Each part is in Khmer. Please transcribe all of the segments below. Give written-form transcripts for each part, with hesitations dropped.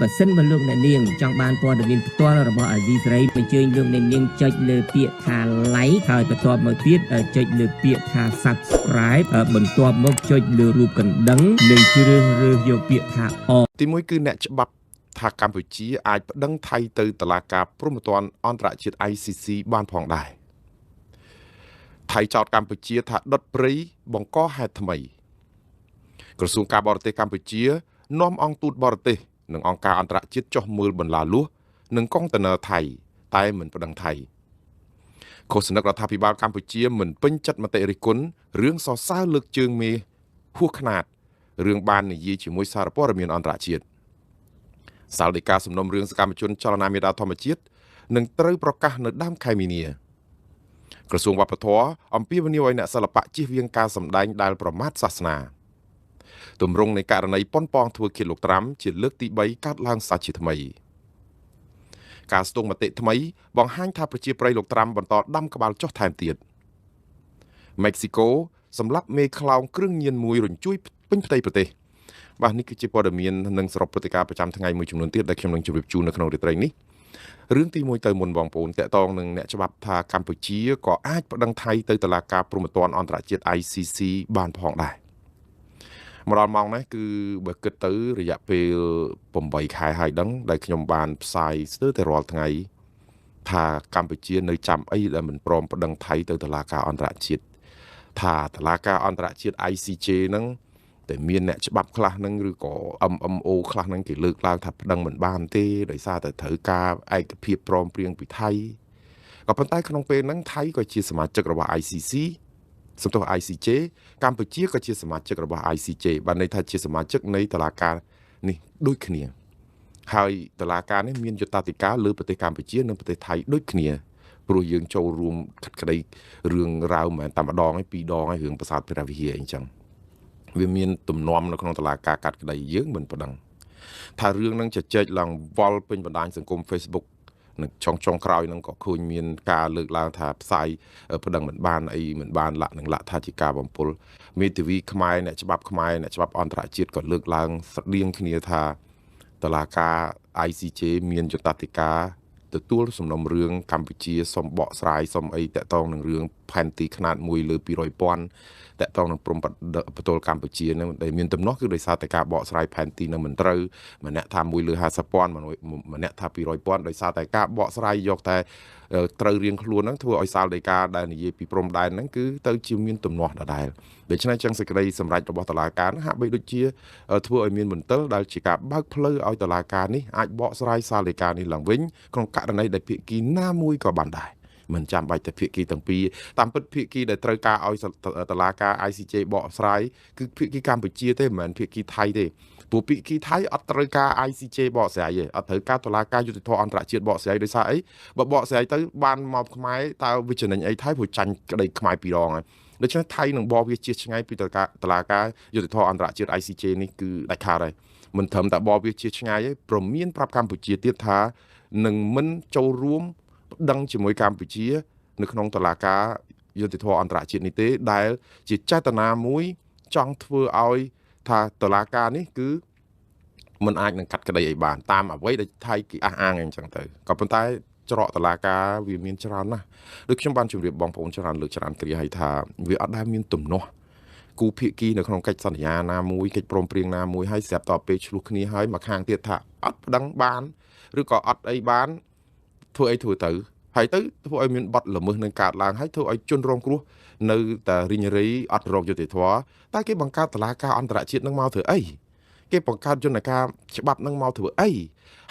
បើសិនបើលោកអ្នកនាងចង់បានព័ត៌មានផ្ទាល់របស់អាស៊ីសេរីអញ្ជើញលោកអ្នកនាងចុចលើពាក្យថា like ហើយបន្ទាប់មកទៀតចុចលើពាក្យថា subscribe បន្ទាប់មកចុចលើរូបកណ្ដឹងនិងជ្រើសរើសយកពាក្យថា all ទីមួយគឺអ្នកច្បាប់ថាកម្ពុជាអាចប្តឹងថៃទៅតុលាការព្រហ្មទណ្ឌអន្តរជាតិ ICC បានផងដែរថៃចោទកម្ពុជាថាដុតព្រៃបង្កហេតុថ្មីក្រសួងការបរទេសកម្ពុជានាំអង្គទូតបរទេសនិងអង្គការអន្តរជាតិចុះមើលបន្លាលួសនិងកុងតឺន័រថៃតែមិនប្តឹងថៃឃោសនិករដ្ឋាភិបាលកម្ពុជាមិនពេញចិត្តមតិរិះគន់រឿងសរសើរលើកជើងមេហួសខ្នាតរឿងបាននិយាយជាមួយសារព័ត៌មានអន្តរជាតិសាលដីកាសំណុំរឿងសកម្មជនចលនាមាតាធម្មជាតិនឹងត្រូវប្រកាសនៅដើមខែមីនាក្រសួងវប្បធម៌អំពាវនាវឲ្យអ្នកសិល្បៈជៀសវាងការសម្ដែងដែលប្រមាថសាសនាទម្រង់នៃករណីប៉ុនប៉ងធ្វើឃាតលោកត្រាំជាលើកទី3កើតឡើងសាជាថ្មីការស្ទង់មតិថ្មីបង្ហាញថាប្រជាប្រិយលោកត្រាំបន្តដាំក្បាលចុះថែមទៀតមេក្ស៊ីកូសម្លាប់មេខ្លោងគ្រឿងញៀនមួយរញ្ជួយពេញផ្ទៃប្រទេសបាទនេះគឺជាព័ត៌មាននិងសរុបព្រឹត្តិការណ៍ប្រចាំថ្ងៃមួយចំនួនទៀតដែលខ្ញុំនឹងជម្រាបជូននៅក្នុងរាត្រីនេះរឿងទី1ទៅមុនបងប្អូនតាក់ទងនឹងអ្នកច្បាប់ថាកម្ពុជាក៏អាចប្តឹងថៃទៅតុលាការព្រហ្មទណ្ឌអន្តរជាតិ ICC បានផងដែរមកដល់ម៉ោងនេះគឺបើគិតទៅរយៈពេល8ខែហើយដឹងដែលខ្ញុំបានផ្សាយស្ទើរតែរាល់ថ្ងៃថាកម្ពុជានៅចាំអីដែលមិនព្រមប្តឹងថៃទៅតុលាការអន្តរជាតិថាតុលាការអន្តរជាតិ ICJ ហ្នឹងតែមានអ្នកច្បាប់ខ្លះហ្នឹងឬក៏ MMO ខ្លះហ្នឹងគេលើកឡើងថាប្តឹងមិនបានទេដោយសារតែត្រូវការឯកភាពព្រមព្រៀងពីថៃក៏ប៉ុន្តែក្នុងពេលហ្នឹងថៃក៏ជាសមាជិករបស់ ICC សំទោស ICJ កម្ពុជាក៏ជាសមាជិករបស់ ICJ បានន័យថាជាសមាជិកនៃតុលាការនេះដូចគ្នាហើយតុលាការនេះមានយុត្តាធិការលើប្រទេសកម្ពុជានិងប្រទេសថៃដូចគ្នាព្រោះយើងចូលរួមកាត់ក្តីរឿងរ៉ាវមិនមែនតែម្ដងទេពីរដងហើយរឿងប្រាសាទព្រះវិហារអីចឹងវាមានទំនំនៅក្នុងតុលាការកាត់ក្តីយើងមិនប្តឹងថារឿងហ្នឹងជជែកឡើងវល់ពេញបណ្ដាញសង្គម Facebook នឹងចុងក្រោយហ្នឹងក៏ឃើញមានការលើកឡើងថាផ្សាយប្តឹងមិនបានអីមិនបានលាក់នឹងលាក់ថាជាការបំពុលមេធាវីខ្មែរអ្នកច្បាប់ខ្មែរអ្នកច្បាប់អន្តរជាតិក៏លើកឡើងស្រដៀងគ្នាថាតុលាការ ICJ មានយុត្តាធិការទទួលសំណុំរឿងកម្ពុជាសុំបកស្រាយសុំអីតាក់ទងនឹងរឿងផែនទីខ្នាត1លើ200,000តាក់ទងនឹងព្រំប្រទល់កម្ពុជានឹងដែលមានទំនាស់គឺដោយសារតែការបកស្រាយផែនទីនឹងមិនត្រូវម្នាក់ថា1លើ50,000ម្នាក់ថា200,000ដោយសារតែការបកស្រាយយកតែត្រូវរៀងខ្លួនហ្នឹងធ្វើឲ្យសាលដីកាដែលនិយាយពីព្រំដែនហ្នឹងគឺទៅជាមានទំនាស់ដដែលដូច្នេះចឹងសេចក្តីសម្រេចរបស់តុលាការហ្នឹងហាក់បីដូចជាធ្វើឲ្យមានមន្ទិលដែលជាការបើកផ្លូវឲ្យតុលាការនេះអាចបកស្រាយសាលដីកានេះឡើងវិញក្នុងករណីដែលភាគីណាមួយក៏បានដែរមិនចាំបាច់តែភាគីទាំងពីរតាមពិតភាគីដែលត្រូវការឲ្យតុលាការ ICJ បកស្រាយគឺភាគីកម្ពុជាទេមិនមែនភាគីថៃទេព្រោះភាគីថៃអត់ត្រូវការ ICJ បកស្រាយទេអត់ត្រូវការតុលាការយុត្តិធម៌អន្តរជាតិបកស្រាយដោយសារអីបើបកស្រាយទៅបានមកខ្មែរតើវាចំណេញអីថៃព្រោះចាញ់ក្តីខ្មែរពីរដងហើយដូច្នេះថៃនឹងបកវាជាឆ្ងាយពីតុលាការយុត្តិធម៌អន្តរជាតិ ICJ នេះគឺដាច់ខាតហើយមិនត្រឹមតែបកវាជាឆ្ងាយទេព្រមានប្រាប់កម្ពុជាទៀតថានឹងមិនចូលរួមប្តឹងជាមួយកម្ពុជានៅក្នុងតុលាការយុត្តិធម៌អន្តរជាតិនេះទេដែលជាចេតនាមួយចង់ធ្វើឲ្យថាតុលាការនេះគឺมันអាចនឹងកាត់ក្តីអីបានតាមអ្វីដែលថៃគេអះអាងអញ្ចឹងទៅក៏ប៉ុន្តែច្រកតុលាការវាមានច្រើនណាស់ដូចខ្ញុំបានជម្រាបបងប្អូនច្រើនលើកច្រើនគ្រាហើយថាវាអត់ដែលមានទំនាស់គូភាគីនៅក្នុងកិច្ចសន្យាណាមួយកិច្ចព្រមព្រៀងណាមួយហើយស្រាប់តពេលឆ្លោះគ្នាហើយមកខាងទៀតថាអត់ប្តឹងបានឬក៏អត់អីបានធ្វើអីធ្វើទៅហើយទៅធ្វើឲ្យមានបទល្មើសនឹងកើតឡើងហើយធ្វើឲ្យជនរងគ្រោះនៅតែរិញរៃអត់រកយុត្តិធម៌តែគេបង្កើតតុលាការអន្តរជាតិនឹងមកធ្វើអីគេបង្កើតយន្តការច្បាប់នឹងមកធ្វើអី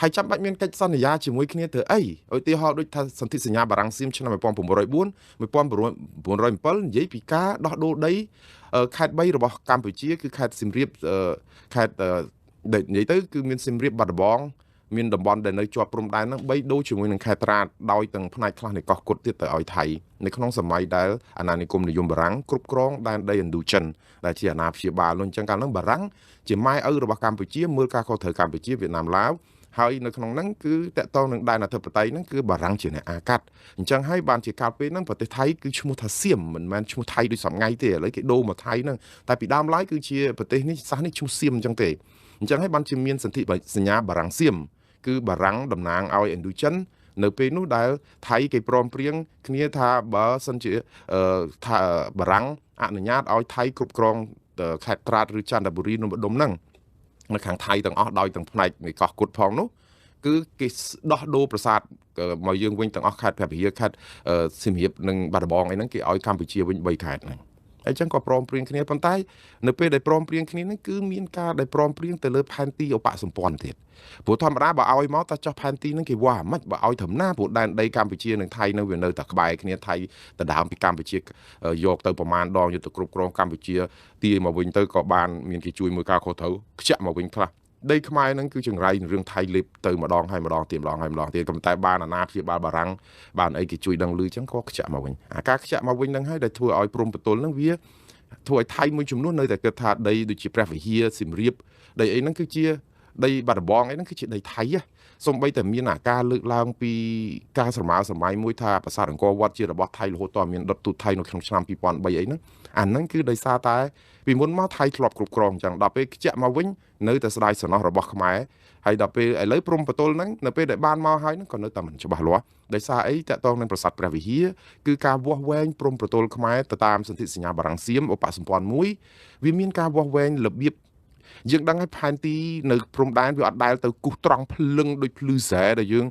ហើយចាំបាច់មានកិច្ចសន្យាជាមួយគ្នាធ្វើអីឧទាហរណ៍ដូចថាសន្ធិសញ្ញាបារាំងសៀមឆ្នាំ1904 1907និយាយពីការដោះដូរដីខេត្ត3របស់កម្ពុជាគឺខេត្តសៀមរាបខេត្តនិយាយទៅគឺមានសៀមរាបបាត់ដំបងមានតំបន់ដែលនៅជាប់ព្រំដែនហ្នឹង3ដូរជាមួយនឹងខេត្តត្រាតដោយទាំងផ្នែកខ្លះនៃកោះគុតទៀតទៅឲ្យថៃនៅក្នុងសម័យដែលអាណានិគមនិយមបារាំងគ្រប់គ្រងដែនដីឥណ្ឌូចិនដែលជាអាណាព្យាបាលនោះអញ្ចឹងកាលហ្នឹងបារាំងជាម៉ែឪរបស់កម្ពុជាមើលការខុសត្រូវកម្ពុជាវៀតណាមឡាវហើយនៅក្នុងហ្នឹងគឺតកតងនឹងដែនអធិបតេយ្យហ្នឹងគឺបារាំងជាអ្នកអាកាត់អញ្ចឹងហើយបានជាកាលពេលហ្នឹងប្រទេសថៃគឺឈ្មោះថាសៀមមិនមែនឈ្មោះថៃដូចសប្ងៃទេឥឡូវគេដូរមកថៃហ្នឹងតែពីដើមឡើយគឺជាប្រទេសនេះសាសនេះឈ្មោះសៀមអញ្ចឹងទេ អញ្ចឹងហើយបានជាមានសន្ធិសញ្ញាបារាំងសៀមគឺបារាំងតំណាងឲ្យឥណ្ឌូចិននៅពេលនោះដែលថៃគេព្រមព្រៀងគ្នាថាបើសិនជាថាបារាំងអនុញ្ញាតឲ្យថៃគ្រប់គ្រងខេត្តត្រាតឬចន្ទបុរីនៅម្ដុំហ្នឹងនៅខាងថៃទាំងអស់ដោយទាំងផ្នែកនៃកោះគុតផងនោះគឺគេដោះដូរប្រាសាទមកយើងវិញទាំងអស់ខេត្តព្រះវិហារខេត្តសៀមរាបនិងបាត់ដំបងអីហ្នឹងគេឲ្យកម្ពុជាវិញ3ខេត្តហ្នឹងហើយចឹងក៏ព្រមព្រៀងគ្នាប៉ុន្តែនៅពេលដែលព្រមព្រៀងគ្នាហ្នឹងគឺមានការដែលព្រមព្រៀងទៅលើផែនទីឧបសម្ព័ន្ធទៀតព្រោះធម្មតាបើឲ្យមកតែចោះផែនទីហ្នឹងគេវាស់អាម៉េចបើឲ្យត្រឹមណាព្រោះដែនដីកម្ពុជានិងថៃនៅវានៅតែក្បែរគ្នាថៃដដើមពីកម្ពុជាយកទៅប្រមាណដងយកទៅគ្រប់គ្រងកម្ពុជាទាយមកវិញទៅក៏បានមានគេជួយមួយការខុសត្រូវខ្ជាក់មកវិញខ្លះដីខ្មែរហ្នឹងគឺចង្រៃរឿងថៃលេបទៅម្ដងហើយម្ដងទៀតម្ដងហើយម្ដងទៀតក៏ប៉ុន្តែបានអាណាព្យាបាលបារាំងបានអីគេជួយដឹងឮចឹងក៏ខ្ជាក់មកវិញអាការខ្ជាក់មកវិញហ្នឹងហើយដែលធ្វើឲ្យព្រំប្រទល់ហ្នឹងវាធ្វើឲ្យថៃមួយចំនួននៅតែគិតថាដីដូចជាព្រះវិហារសៀមរាបដីអីហ្នឹងគឺជាដីបាត់ដំបងអីហ្នឹងគឺជាដីថៃសូម្បីតែមានអាការលើកឡើងពីការស្រមើសម័យមួយថាប្រាសាទអង្គរវត្តជារបស់ថៃរហូតដល់មានដុតទូតថៃនៅក្នុងឆ្នាំ2003អីហ្នឹងអាហ្នឹងគឺដោយសារតែពីមុនមកថៃធ្លាប់គ្រប់គ្រងអញ្ចឹងដល់ពេលខ្ជាក់មកវិញនៅតែស្ដាយសំណោះរបស់ខ្មែរហើយដល់ពេលឥឡូវព្រំប្រទល់ហ្នឹងនៅពេលដែលបានមកហើយហ្នឹងក៏នៅតែមិនច្បាស់លាស់ដោយសារអីតាក់ទងនឹងប្រាសាទព្រះវិហារគឺការវាស់វែងព្រំប្រទល់ខ្មែរទៅតាមសន្ធិសញ្ញាបារាំងសៀមឧបសម្ព័ន្ធមួយវាមានការវាស់វែងរបៀបយើងដឹងហើយផែនទីនៅព្រំដែនវាអត់ដែលទៅគូសត្រង់ភ្លឹងដូចភ្លឺស្រែដែលយើង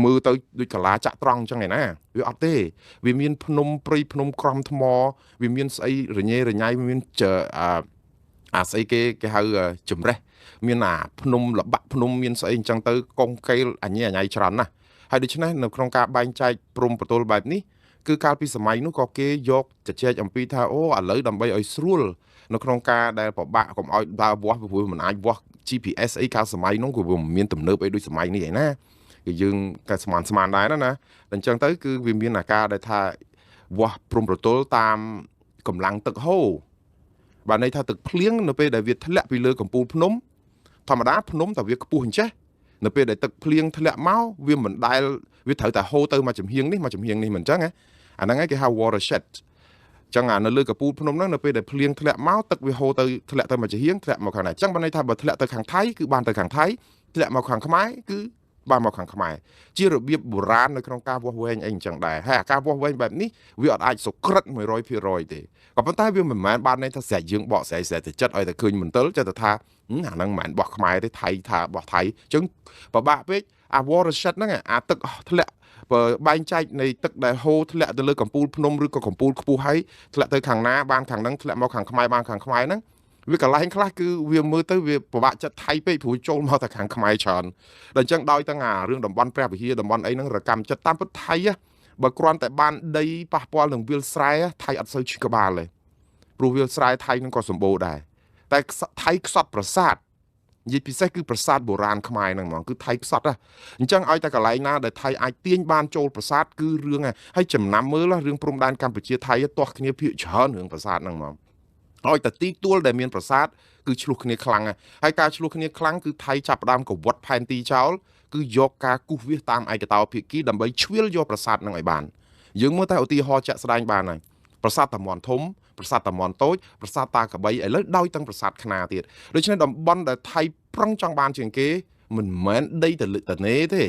មើលទៅដូចកាឡាចាក់ត្រង់អញ្ចឹងឯណាវាអត់ទេវាមានភ្នំព្រៃភ្នំក្រំថ្មវាមានស្អីរញ៉េរញ៉ៃវាមានអាស្អីគេគេហៅជំរេះមានអាភ្នំលបាក់ភ្នំមានស្អីអញ្ចឹងទៅកងកេលអញញ៉ៃច្រើនណាស់ហើយដូច្នេះនៅក្នុងការបែងចែកព្រំប្រទល់បែបនេះគឺកាលពីសម័យនោះក៏គេយកជជែកអំពីថាអូឥឡូវដើម្បីឲ្យស្រួលនៅក្នុងការដែលពិបាកកុំឲ្យដើរវាស់ព្រោះមិនអាចវាស់ GPS អីកាលសម័យនោះក៏វាមិនមានទំនើបអីដូចសម័យនេះឯណាគឺយើងក៏ស្មានដែរណាអញ្ចឹងទៅគឺវាមានអាការដែលថាវាស់ព្រំប្រទល់តាមកម្លាំងទឹកហូរបាទន័យថាទឹកភ្លៀងនៅពេលដែលវាធ្លាក់ពីលើកំពូលភ្នំធម្មតាភ្នំតែវាខ្ពស់អញ្ចេះនៅពេលដែលទឹកភ្លៀងធ្លាក់មកវាមិនដែលវាត្រូវតែហូរទៅមកចំហៀងនេះមកចំហៀងនេះមិនអញ្ចឹងហ៎អាហ្នឹងឯងគេហៅ watershed ចឹងអានៅលើកំពូលភ្នំហ្នឹងនៅពេលដែលភ្លៀងធ្លាក់មកទឹកវាហូរទៅធ្លាក់ទៅមកចំហៀងធ្លាក់មកខាងណាចឹងបានន័យថាបើធ្លាក់ទៅខាងថៃគឺបានទៅខាងថៃធ្លាក់មកខាងខ្មែរគឺបានមកខាងខ្មែរជារបៀបបុរាណនៅក្នុងការវាស់វែងអីអញ្ចឹងដែរហើយអាការវាស់វែងបែបនេះវាអត់អាចសុក្រិត100%ទេក៏ប៉ុន្តែវាមិនមែនបានន័យថាស្រែកយើងបកស្រាយស្រែកទៅចិត្តឲ្យតែឃើញមន្ទិលចិត្តថាអាហ្នឹងមិនមែនបោះខ្មែរទេថៃថាបោះថៃអញ្ចឹងពិបាកពេកអា watershed ហ្នឹងអាទឹកធ្លាក់បើបែងចែកនៃទឹកដែលហូរធ្លាក់ទៅលើកំពូលភ្នំឬក៏កំពូលខ្ពស់ហើយធ្លាក់ទៅខាងណាបានខាងហ្នឹងធ្លាក់មកខាងខ្មែរបានខាងខ្មែរហ្នឹងវាកន្លែងខ្លះគឺវាមើលទៅវាពិបាកចិត្តថៃពេកព្រោះចូលមកតែខាងខ្មែរច្រើនដល់អញ្ចឹងដោយទាំងអារឿងតំបន់ព្រះវិហារតំបន់អីហ្នឹងរកម្មចិត្តតាមពិតថៃបើគ្រាន់តែបានដីប៉ះពាល់នឹងវាលស្រែថៃអត់សូវឈឺក្បាលទេព្រោះវាលស្រែថៃហ្នឹងក៏សម្បូរដែរតែថៃខ្សត់ប្រាសាទនិយាយពិសេសគឺប្រាសាទបុរាណខ្មែរហ្នឹងហ្មងគឺថៃខ្សត់ណាអញ្ចឹងឲ្យតែកន្លែងណាដែលថៃអាចទាញបានចូលប្រាសាទគឺរឿងហើយចំណាំមើលរឿងព្រំដែនកម្ពុជាថៃទាស់គ្នាភាគច្រើនរឿងប្រាសាទហ្នឹងហ្មងឲ្យតែទីទួលដែលមានប្រាសាទគឺឆ្លោះគ្នាខ្លាំងហើយការឆ្លោះគ្នាខ្លាំងគឺថៃចាប់ផ្ដើមកវត្តផែនទីចោលគឺយកការគូសវាសតាមឯកតោភាគីដើម្បីឆ្វៀលយកប្រាសាទហ្នឹងឲ្យបានយើងមើលតែឧទាហរណ៍ជាក់ស្ដែងបានហើយប្រាសាទតាមាន់ធំប្រាសាទតាមាន់តូចប្រាសាទតាក្របីឥឡូវដោយទាំងប្រាសាទខ្នាទៀតដូច្នេះតំបន់ដែលថៃប្រឹងចង់បានជាងគេមិនមែនដីតលិតនេទេ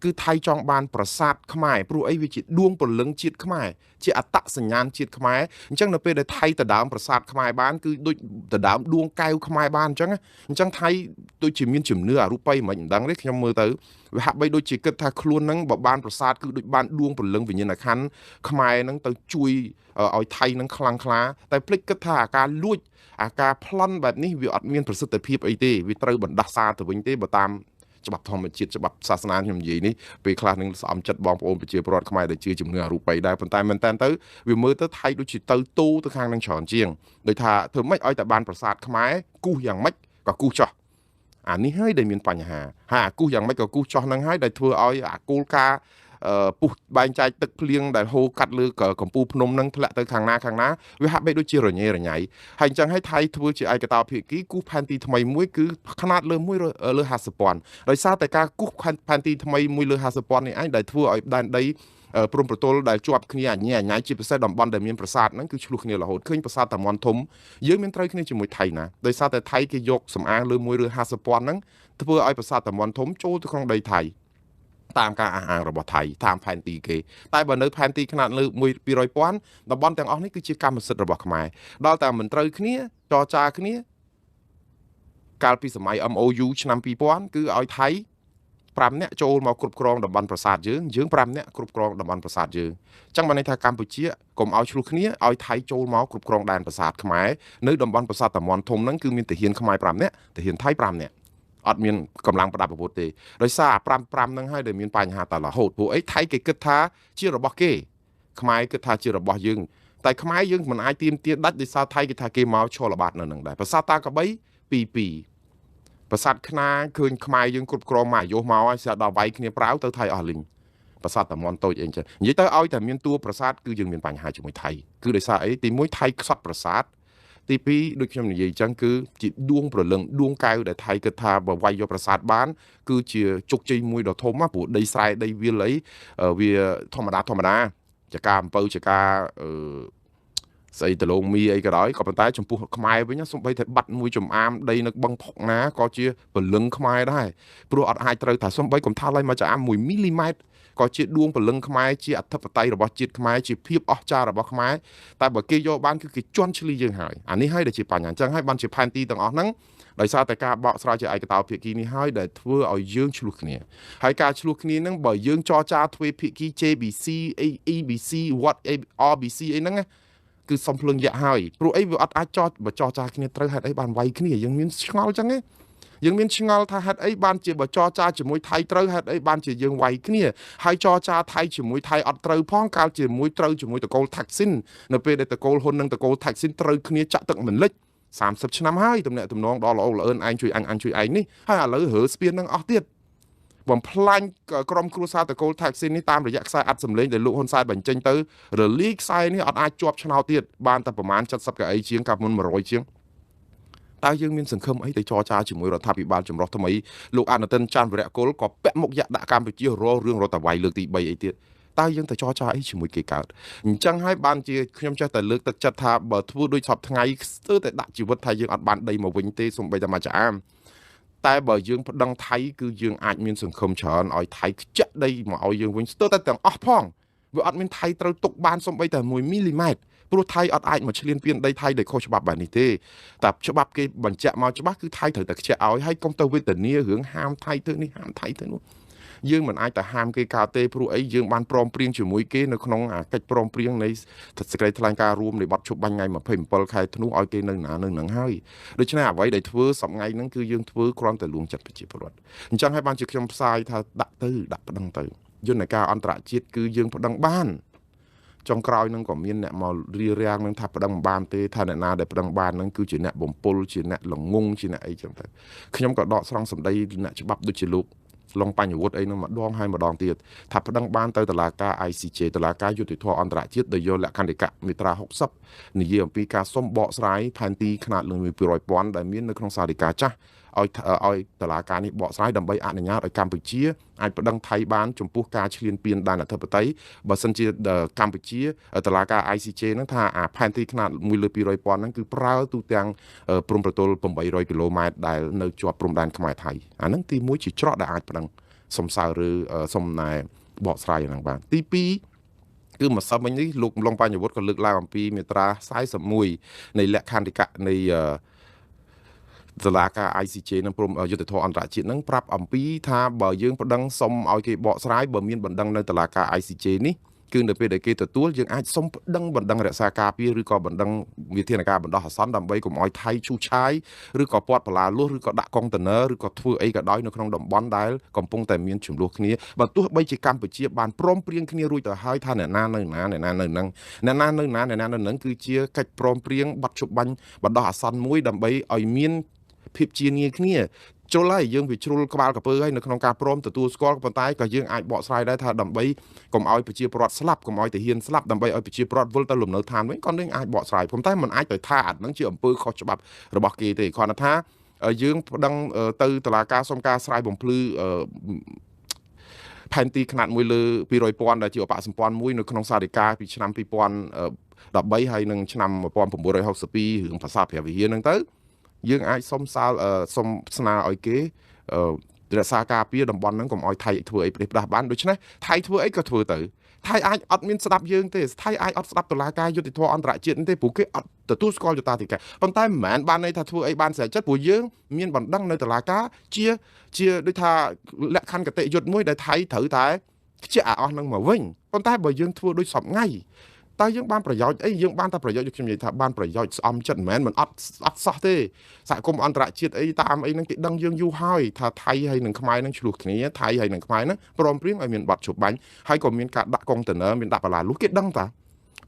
គឺថៃចង់បានប្រាសាទខ្មែរព្រោះអីវាជាដួងព្រលឹងជាតិខ្មែរជាអត្តសញ្ញាណជាតិខ្មែរអញ្ចឹងនៅពេលដែលថៃទៅដើមប្រាសាទខ្មែរបានគឺដូចទៅដើមដួងកែវខ្មែរបានអញ្ចឹងថៃដូចជាមានជំនឿអរូបីមិនដឹងទេខ្ញុំមើលទៅវាហាក់បីដូចជាគិតថាខ្លួនហ្នឹងបើបានប្រាសាទគឺដូចបានដួងព្រលឹងវិញ្ញាណក្ខន្ធខ្មែរហ្នឹងទៅជួយឲ្យថៃហ្នឹងខ្លាំងក្លាតែភ្លេចគិតថាអាការលួចអាការប្លន់បែបនេះវាអត់មានប្រសិទ្ធភាពអីទេវាត្រូវបណ្ដាសាទៅវិញទេបើតាមច្បាប់ធម្មជាតិច្បាប់សាសនាខ្ញុំនិយាយនេះពេលខ្លះនឹងស្អំចិត្តបងប្អូនប្រជាពលរដ្ឋខ្មែរដែលជឿជំនឿអរូបីដែរប៉ុន្តែមែនតើទៅវាមើលទៅថៃដូចជាទៅទូទៅខាងនឹងច្រើនជាងដោយថាធ្វើម៉េចឲ្យតែបានប្រាសាទខ្មែរគូសយ៉ាងម៉េចក៏គូសចោះអានេះហើយដែលមានបញ្ហាហើយអាគូសយ៉ាងម៉េចក៏គូសចោះហ្នឹងហើយដែលធ្វើឲ្យអាគោលការណ៍ ពុះបែងចែកទឹកភ្លៀងដែលហូរកាត់លើកំពូលភ្នំនឹងធ្លាក់ទៅខាងណាខាងណាវាហាក់បីដូចជារញ៉េរញ៉ៃហើយអញ្ចឹងហើយថៃធ្វើជាឯកតោភាគីគូសផែនទីថ្មីមួយគឺខ្នាតលើ1លើ50,000ដោយសារតែការគូសផែនទីថ្មី1លើ50,000នេះឯងដែលធ្វើឲ្យដែនដីព្រំប្រទល់ដែលជាប់គ្នាអញ្ញាអញ្ញាជាពិសេសតំបន់ដែលមានប្រាសាទហ្នឹងគឺឆ្លោះគ្នារហូតឃើញប្រាសាទតាមាន់ធំយើងមានត្រូវគ្នាជាមួយថៃណាដោយសារតែថៃគេយកសំអាងលើ1ឬ50,000ហ្នឹងធ្វើឲ្យប្រាសាទតាមាន់ធំចូលទៅក្នុងដីថៃតាមការអះអាងរបស់ថៃតាមផែនទីគេតែបើនៅផែនទីខ្នាតលើ1 200,000តំបន់ទាំងអស់នេះគឺជាកម្មសិទ្ធិរបស់ខ្មែរដល់តែមិនត្រូវគ្នាចរចាគ្នាកាលពីសម័យ MOU ឆ្នាំ2000គឺឲ្យថៃ5នាក់ចូលមកគ្រប់គ្រងតំបន់ប្រាសាទយើងយើង5នាក់គ្រប់គ្រងតំបន់ប្រាសាទយើងអញ្ចឹងបានន័យថាកម្ពុជាកុំឲ្យឆ្លោះគ្នាឲ្យថៃចូលមកគ្រប់គ្រងដែនប្រាសាទខ្មែរនៅតំបន់ប្រាសាទតាមាន់ធំហ្នឹងគឺមានទាហានខ្មែរ5នាក់ទាហានថៃ5នាក់អត់មានកម្លាំងប្រដាប់អាវុធទេដោយសារ5 5ហ្នឹងហើយដែលមានបញ្ហាតរហូតព្រោះអីថៃគេគិតថាជារបស់គេខ្មែរគិតថាជារបស់យើងតែខ្មែរយើងមិនអាចទាមទារដាច់ដោយសារថៃគេថាគេមកឈរល្បាតនៅនឹងដែរប្រាសាទតាក្របី2 2ប្រាសាទខ្នាឃើញខ្មែរយើងគ្រប់គ្រងមកអាយុមកហើយស្រាប់ដល់វាយគ្នាប្រាវទៅថៃអស់លីងប្រាសាទតាមាន់តូចអីចឹងនិយាយទៅឲ្យតែមានតួប្រាសាទគឺយើងមានបញ្ហាជាមួយថៃគឺដោយសារអីទី1ថៃខ្សត់ប្រាសាទទី2ដូចខ្ញុំនិយាយចឹងគឺជាដួងព្រលឹងដួងកែវដែលថៃគិតថាបើវាយយកប្រាសាទបានគឺជាជោគជ័យមួយដ៏ធំណាព្រោះដីស្រែដីវាលអីវាធម្មតាចការអំពៅចការស្អីដលងមីអីក៏ដោយក៏ប៉ុន្តែចំពោះខ្មែរវិញសំបីតែបាត់មួយចំអាមដីនៅបឹងផុកណាក៏ជាពលឹងខ្មែរដែរព្រោះអត់អាចត្រូវថាសំបីកុំថាឡើយមកចំអាម1មីលីម៉ែត្រក៏ជាដួងពលឹងខ្មែរជាអធិបតេយ្យរបស់ជាតិខ្មែរជាភាពអស្ចារ្យរបស់ខ្មែរតែបើគេយកបានគឺគេជន់ឈ្លីយើងហើយអានេះហើយដែលជាបញ្ហាអញ្ចឹងហើយបានជាផែនទីទាំងអស់ហ្នឹងដោយសារតែការបកស្រាយជាឯកតោភាគីនេះហើយដែលធ្វើឲ្យយើងឆ្លោះគ្នាហើយការឆ្លោះគ្នាហ្នឹងបើយើងចរចាទ្វេភាគី JBC EBC what RBC អីហ្នឹងគឺសុំភ្លើងយៈហើយព្រោះអីវាអត់អាចចបើចរចាគ្នាត្រូវហេតុអីបានវាយគ្នាយើងមានឆ្ងល់ចឹងឯងយើងមានឆ្ងល់ថាហេតុអីបានជាបើចរចាជាមួយថៃត្រូវហេតុអីបានជាយើងវាយគ្នាហើយចរចាថៃជាមួយថៃអត់ត្រូវផងកាលជាមួយត្រូវជាមួយតកូលថាក់ស៊ីននៅពេលដែលតកូលហ៊ុននិងតកូលថាក់ស៊ីនត្រូវគ្នាចាក់ទឹកមិនលិច30ឆ្នាំហើយទំនាក់ទំនងដល់ល្អល្អឿនឯងជួយអញអញជួយឯងនេះហើយឥឡូវរើស្ពាននឹងអស់ទៀតបំផ្លាញក្រុមគ្រួសារតកូលថាក់ស៊ីននេះតាមរយៈខ្សែអាត់សម្លេងដែលលោកហ៊ុនសែនបញ្ចេញទៅរលីខ្សែនេះអត់អាចជាប់ឆ្នោតទៀតបានតែប្រមាណ70កៅអីជាងកាលមុន100ជាងតើយើងមានសង្ឃឹមអីទៅចរចាជាមួយរដ្ឋាភិបាលចម្រុះថ្មីលោកអនុទិនច័ន្ទវរៈគុលក៏ពាក់មុខយៈដាក់កម្ពុជារករឿងរដ្ឋវាយលើកទី3អីទៀតតើយើងទៅចរចាអីជាមួយគេកើតអញ្ចឹងហើយបានជាខ្ញុំចេះតែលើកទឹកចិត្តថាបើធ្វើដូចសពថ្ងៃស្ទើរតែដាក់ជីវិតថាយើងអត់បានដីមកវិញទេសូម្បីតែមួយចាអាមតែបើយើងប្តឹងថៃគឺយើងអាចមានសង្ឃឹមច្រើនឲ្យថៃខ្ចាក់ដីមកឲ្យយើងវិញស្ទើរតែទាំងអស់ផងវាអត់មានថៃត្រូវទុកបានសូម្បីតែ1មីលីម៉ែត្រព្រោះថៃអត់អាចមកឈ្លានពានដីថៃដោយខុសច្បាប់បែបនេះទេតែច្បាប់គេបញ្ជាក់មកច្បាស់គឺថៃត្រូវតែខ្ជះឲ្យហើយកុំទៅវេទនារឿងហាមថៃធ្វើនេះហាមថៃធ្វើនោះយើងមិនអាចទៅហាមគេកើតទេព្រោះអីយើងបានព្រមព្រៀងជាមួយគេនៅក្នុងកិច្ចព្រមព្រៀងនៃសេចក្តីថ្លែងការណ៍រួមនៃបទឈប់បាញ់ថ្ងៃ27ខែធ្នូឲ្យគេនៅណានៅនឹងហើយដូច្នេះអ្វីដែលធ្វើសប្ងៃហ្នឹងគឺយើងធ្វើគ្រាន់តែលួងចិត្តប្រជាពលរដ្ឋអញ្ចឹងហើយបានជាខ្ញុំផ្សាយថាដាក់ទៅដាក់ប្តឹងទៅយន្តការអន្តរជាតិគឺយើងប្តឹងបានចុងក្រោយនឹងក៏មានអ្នកមករៀបរៀងនឹងថាប្តឹងមិនបានទេថាអ្នកណាដែលប្តឹងបាននឹងគឺជាអ្នកបំពុលជាអ្នកល្ងងជាអ្នកអីចឹងទៅខ្ញុំក៏ដកស្រង់សម្ដីអ្នកច្បាប់ដូចជាលោកឡុងបញ្ញវុឌ្ឍអីនឹងម្ដងហើយម្ដងទៀតថាប្តឹងបានទៅតុលាការ ICJ តុលាការយុត្តិធម៌អន្តរជាតិដោយយកលក្ខន្តិកៈមាត្រា60និយាយអំពីការសុំបកស្រាយផែនទីខ្នាតលើ200,000ដែលមាននៅក្នុងសាលដីកាចាស់ឲ្យតុលាការនេះបកស្រាយដើម្បីអនុញ្ញាតឲ្យកម្ពុជាអាចប្តឹងថៃបានចំពោះការឈ្លានពានដែនអធិបតេយ្យបើសិនជាកម្ពុជាតុលាការ ICJ ហ្នឹងថាអាផែនទីខ្នាត1លើ200,000ហ្នឹងគឺប្រើទូទាំងព្រំប្រទល់800គីឡូម៉ែត្រដែលនៅជាប់ព្រំដែនខ្មែរថៃអាហ្នឹងទី1ជាច្រកដែលអាចប្តឹងសុំសើឬសុំណែបកស្រាយអាហ្នឹងបានទី2គឺម្សិលមិញនេះលោកឡុងបញ្ញវុឌ្ឍក៏លើកឡើងអំពីមាត្រា41នៃលក្ខន្តិកៈនៃតុលាការ ICJ និងព្រមយុត្តិធម៌អន្តរជាតិនឹងប្រាប់អំពីថាបើយើងប្តឹងសុំឲ្យគេបកស្រាយបើមានបណ្ដឹងនៅតុលាការ ICJ នេះគឺនៅពេលដែលគេទទួលយើងអាចសុំប្តឹងបណ្ដឹងរក្សាការពារឬក៏បណ្ដឹងវិធានការបណ្ដោះអាសន្នដើម្បីកុំឲ្យថៃឈូសឆាយឬក៏ពាត់បន្លាលួសឬក៏ដាក់កុងតឺន័រឬក៏ធ្វើអីក៏ដោយនៅក្នុងតំបន់ដែលកំពុងតែមានចំនួនគ្នាបើទោះបីជាកម្ពុជាបានព្រមព្រៀងគ្នារួចទៅហើយថាអ្នកណានៅណាអ្នកណានៅនឹងអ្នកណានៅណាអ្នកណានៅនឹងគឺជាកិច្ចព្រមព្រៀងបទជប់បាញ់បណ្ដោះអាសន្នមួយដើម្បីឲ្យមានភាពជាងាយគ្នា ជ្រុលហើយយើងវាជ្រុលក្បាលកពើហើយនៅក្នុងការព្រមទទួលស្គាល់ប៉ុន្តែក៏យើងអាចបកស្រាយដែរថាដើម្បីកុំឲ្យប្រជាពលរដ្ឋស្លាប់កុំឲ្យទាហានស្លាប់ដើម្បីឲ្យប្រជាពលរដ្ឋវិលទៅលំនៅឋានវិញក៏នឹងអាចបកស្រាយប៉ុន្តែมันអាចទៅថាអានឹងជាអំពើខុសច្បាប់របស់គេទេគ្រាន់តែថាយើងប្តឹងទៅតុលាការសុំការស្រាយបំភ្លឺផែនទីខ្នាត1លើ200,000ដែលជាឧបសម្ព័ន្ធមួយនៅក្នុងសារិកាពីឆ្នាំ2013ហើយនិងឆ្នាំ1962រឿងប្រាសាទព្រះវិហារហ្នឹងទៅយើងអាចសុំសាលសុំស្នើឲ្យគេរក្សាការពារតំបន់ហ្នឹងកុំឲ្យថៃធ្វើអីប្រេះផ្ដាស់បានដូច្នេះថៃធ្វើអីក៏ធ្វើទៅថៃអាចអត់មានស្ដាប់យើងទេថៃអាចអត់ស្ដាប់តុលាការយុត្តិធម៌អន្តរជាតិទេព្រោះគេអត់ទទួលស្គាល់យុត្តាធិការប៉ុន្តែមិនមែនបានន័យថាធ្វើអីបានស្រេចចិត្តព្រោះយើងមានបណ្ដឹងនៅតុលាការជាដូចថាលក្ខខណ្ឌគតិយុត្តមួយដែលថៃត្រូវតែខ្ជាក់អាអស់ហ្នឹងមកវិញប៉ុន្តែបើយើងធ្វើដូចសពថ្ងៃតើយើងបានប្រយោជន៍អីយើងបានតែប្រយោជន៍ខ្ញុំនិយាយថាបានប្រយោជន៍ស្អំចិត្តមិនមែនមិនអត់សោះទេសហគមន៍អន្តរជាតិអីតាមអីហ្នឹងគេដឹងយើងយូរហើយថាថៃហើយនិងខ្មែរហ្នឹងឆ្លោះគ្នាថៃហើយនិងខ្មែរហ្នឹងព្រមព្រៀងឲ្យមានបទជប់បាញ់ហើយក៏មានការដាក់កុងតឺន័រមានដាក់បន្លាលុះគេដឹងតា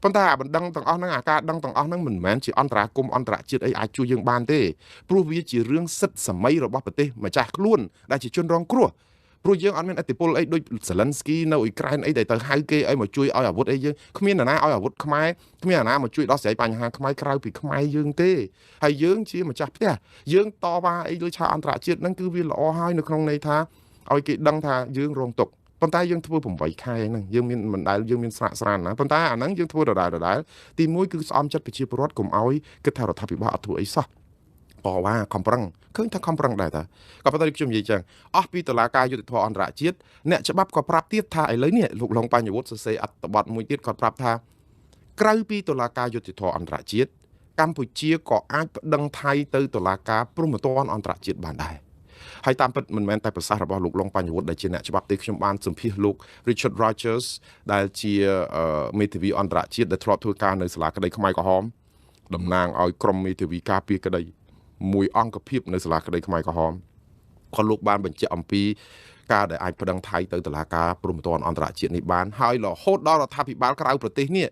ប៉ុន្តែអាបណ្ដឹងទាំងអស់ហ្នឹងអាការដឹងទាំងអស់ហ្នឹងមិនមែនជាអន្តរាគមន៍អន្តរជាតិអីអាចជួយយើងបានទេព្រោះវាជារឿងសិទ្ធិសម័យរបស់ប្រទេសម្ចាស់ខ្លួនដែលជាជនរងគ្រោះព្រោះយើងអត់មានឥទ្ធិពលអីដូចសេលិនស្គីនៅអ៊ុយក្រែនអីដែលទៅហៅគេឲ្យមកជួយឲ្យអាវុធអីយើងគ្មាននរណាឲ្យអាវុធខ្មែរគ្មាននរណាមកជួយដោះស្រាយបញ្ហាខ្មែរក្រៅពីខ្មែរយើងទេហើយយើងជាម្ចាស់ផ្ទះយើងតវ៉ាអីលើឆាកអន្តរជាតិហ្នឹងគឺវាល្អហើយនៅក្នុងន័យថាឲ្យគេដឹងថាយើងរងទុក្ខប៉ុន្តែយើងធ្វើ8ខែហ្នឹងយើងមានមិនដែលយើងមានស្រាកស្រានណាប៉ុន្តែអាហ្នឹងយើងធ្វើដដែលទី1គឺស្អំចិត្តប្រជាពលរដ្ឋកុំឲ្យគិតថារដ្ឋាភិបាលអត់ធ្វើអីសោះតវ៉ាខំប្រឹងឃើញថាខំប្រឹងដែរតាក៏ប៉ុន្តែខ្ញុំនិយាយចឹងអស់ពីតុលាការយុត្តិធម៌អន្តរជាតិអ្នកច្បាប់ក៏ប្រាប់ទៀតថាឥឡូវនេះលោកឡុងបញ្ញវុឌ្ឍសរសេរអត្ថបទមួយទៀតគាត់ប្រាប់ថាក្រៅពីតុលាការយុត្តិធម៌អន្តរជាតិកម្ពុជាក៏អាចប្តឹងថៃទៅតុលាការព្រហ្មទណ្ឌអន្តរជាតិបានដែរហើយតាមពិតមិនមែនតែប្រសាសន៍របស់លោកឡុងបញ្ញវុឌ្ឍដែលជាអ្នកច្បាប់ទេខ្ញុំបានសម្ភាសលោក Richard Rogers ដែលជាមេធាវីអន្តរជាតិដែលធ្លាប់ធ្វើការនៅសាលាក្តីខ្មែរក្រហមតំណាងឲ្យក្រុមមេធាវីការពារក្តីមួយអង្គភាពនៅសាលាក្តីខ្មែរក្រហមក៏លោកបានបញ្ជាក់អំពីការដែលអាចប្តឹងថៃទៅតុលាការព្រហ្មទណ្ឌអន្តរជាតិនេះបានហើយរហូតដល់រដ្ឋាភិបាលក្រៅប្រទេសនេះ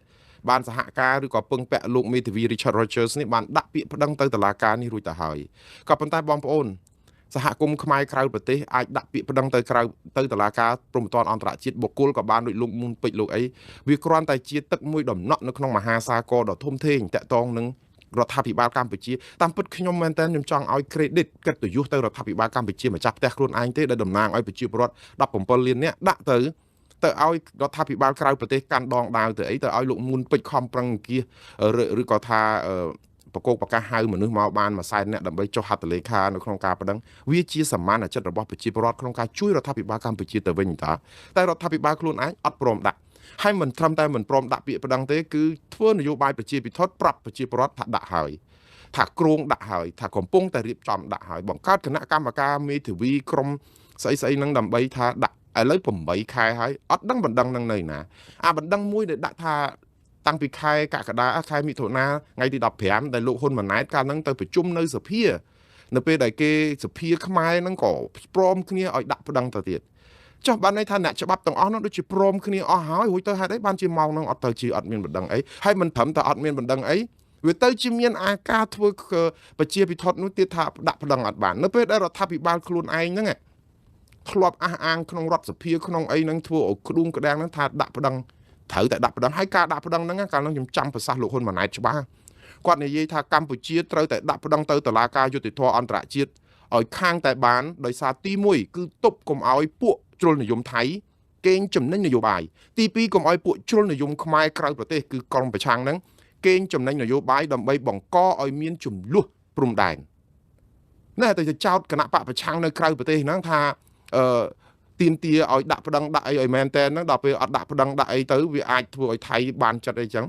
បានសហការឬក៏ពឹងពាក់លោកមេធាវី Richard Rogers នេះបានដាក់ពាក្យប្តឹងទៅតុលាការនេះរួចទៅហើយក៏ប៉ុន្តែបងប្អូនសហគមន៍ខ្មែរក្រៅប្រទេសអាចដាក់ពាក្យប្តឹងទៅក្រៅទៅតុលាការព្រហ្មទណ្ឌអន្តរជាតិបុគ្គលក៏បានដូចលោកមុនពេជ្រលោកអីវាគ្រាន់តែជាទឹកមួយដំណក់នៅក្នុងមហាសាគរដ៏ធំធេងតាក់ទងនឹងរដ្ឋាភិបាលកម្ពុជាតាមពិតខ្ញុំមែនតើខ្ញុំចង់ឲ្យ credit កិត្តិយសទៅរដ្ឋាភិបាលកម្ពុជាម្ចាស់ផ្ទះខ្លួនឯងទេដែលតំណាងឲ្យប្រជាពលរដ្ឋ17លាននាក់ដាក់ទៅឲ្យរដ្ឋាភិបាលក្រៅប្រទេសកាន់ដងដាវទៅអីទៅឲ្យលោកមុនពេជ្រខំប្រឹងអង្គាសឬក៏ថាប្រកោកប្រកាសហៅមនុស្សមកបាន100,000នាក់ដើម្បីចុះហត្ថលេខានៅក្នុងការប្តឹងវាជាសមានចិត្តរបស់ប្រជាពលរដ្ឋក្នុងការជួយរដ្ឋាភិបាលកម្ពុជាទៅវិញតាតែរដ្ឋាភិបាលខ្លួនឯងអត់ព្រមដាក់ហើយមិនត្រឹមតែមិនព្រមដាក់ពាក្យប្តឹងទេគឺធ្វើនយោបាយប្រជាពិធប្រាប់ប្រជាពលរដ្ឋថាដាក់ហើយថាគ្រោងដាក់ហើយថាកំពុងតែរៀបចំដាក់ហើយបង្កើតគណៈកម្មការមេធាវីក្រុមស្អីហ្នឹងដើម្បីថាដាក់ឥឡូវ8ខែហើយអត់ដឹងបណ្ដឹងនឹងនៅណាអាបណ្ដឹងមួយដែលដាក់ថាតាំងពីខែកក្កដាខែមិថុនាថ្ងៃទី15ដែលលោកហ៊ុនម៉ាណែតកាលហ្នឹងទៅប្រជុំនៅសភានៅពេលដែលគេសភាខ្មែរហ្នឹងក៏ព្រមគ្នាឲ្យដាក់ប្តឹងទៅទៀតចុះបានន័យថាអ្នកច្បាប់ទាំងអស់នោះដូចជាព្រមគ្នាអស់ហើយរួចទៅហេតុអីបានជាម៉ោងហ្នឹងអត់ទៅជាអត់មានបណ្ដឹងអីហើយមិនត្រឹមតែអត់មានបណ្ដឹងអីវាទៅជាមានអាការធ្វើប្រជាពិធនោះទៀតថាដាក់ប្តឹងអត់បាននៅពេលដែលរដ្ឋាភិបាលខ្លួនឯងហ្នឹងធ្លាប់អះអាងក្នុងរដ្ឋសភាក្នុងអីហ្នឹងធ្វើឲ្យក្ដួងក្ដាំងហ្នឹងថាដាក់ប្តឹងត្រូវតែដាក់ប្តឹងហើយការដាក់ប្តឹងហ្នឹងកាលហ្នឹងខ្ញុំចាំប្រសាសន៍លោកហ៊ុនម៉ាណែតច្បាស់គាត់និយាយថាកម្ពុជាត្រូវតែដាក់ប្តឹងទៅតុលាការយុត្តិធម៌អន្តរជាតិឲ្យខាងតែបានដោយសារទី1គឺទប់កុំឲ្យពួកជ្រុលនិយមថៃកេងចំណេញនយោបាយទី2កុំឲ្យពួកជ្រុលនិយមខ្មែរក្រៅប្រទេសគឺក្រុមប្រឆាំងហ្នឹងកេងចំណេញនយោបាយដើម្បីបង្កឲ្យមានចំនួនព្រំដែនណែតែចោតគណៈបកប្រឆាំងនៅក្រៅប្រទេសហ្នឹងថាទាមទារឲ្យដាក់ប្តឹងដាក់អីឲ្យមែនតែនហ្នឹងដល់ពេលអត់ដាក់ប្តឹងដាក់អីទៅវាអាចធ្វើឲ្យថៃបានចិត្តអីចឹង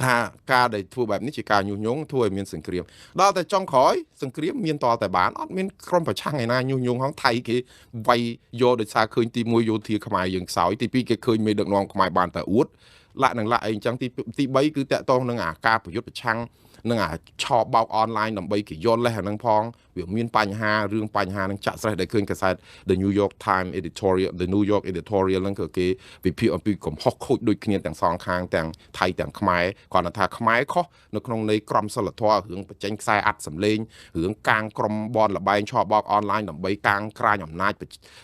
ថាការដែលធ្វើបែបនេះជាការញុះញង់ធ្វើឲ្យមានសង្គ្រាមដល់តែចុងក្រោយសង្គ្រាមមានតតែបានអត់មានក្រុមប្រឆាំងឯណាញុះញង់ហងថៃគេវាយយកដោយសារឃើញទី1យោធាខ្មែរយើងខ្សោយទី2គេឃើញមេដឹកនាំខ្មែរបានតែអួតលាក់នឹងលាក់អីអញ្ចឹងទី3គឺតាក់ទងនឹងអាការប្រយុទ្ធប្រឆាំង នឹងអាឆបោកអនឡាញដើម្បីគេយល់លេសអាហ្នឹងផងវាមានបញ្ហារឿងបញ្ហានឹងចាក់ស្រេះដែលឃើញកាសែត The New York Times Editorial The New York Editorial ហ្នឹងគឺគេវិភាគអំពីកំហុសខូចដូចគ្នាទាំងសងខាងទាំងថៃទាំងខ្មែរគ្រាន់តែថាខ្មែរខុសនៅក្នុងន័យក្រមសីលធម៌រឿងបញ្ចេញខ្សែអាត់សម្លេងរឿងកាងក្រុមបនលបែងឆបោកអនឡាញដើម្បីកាងក្រាញអំណាច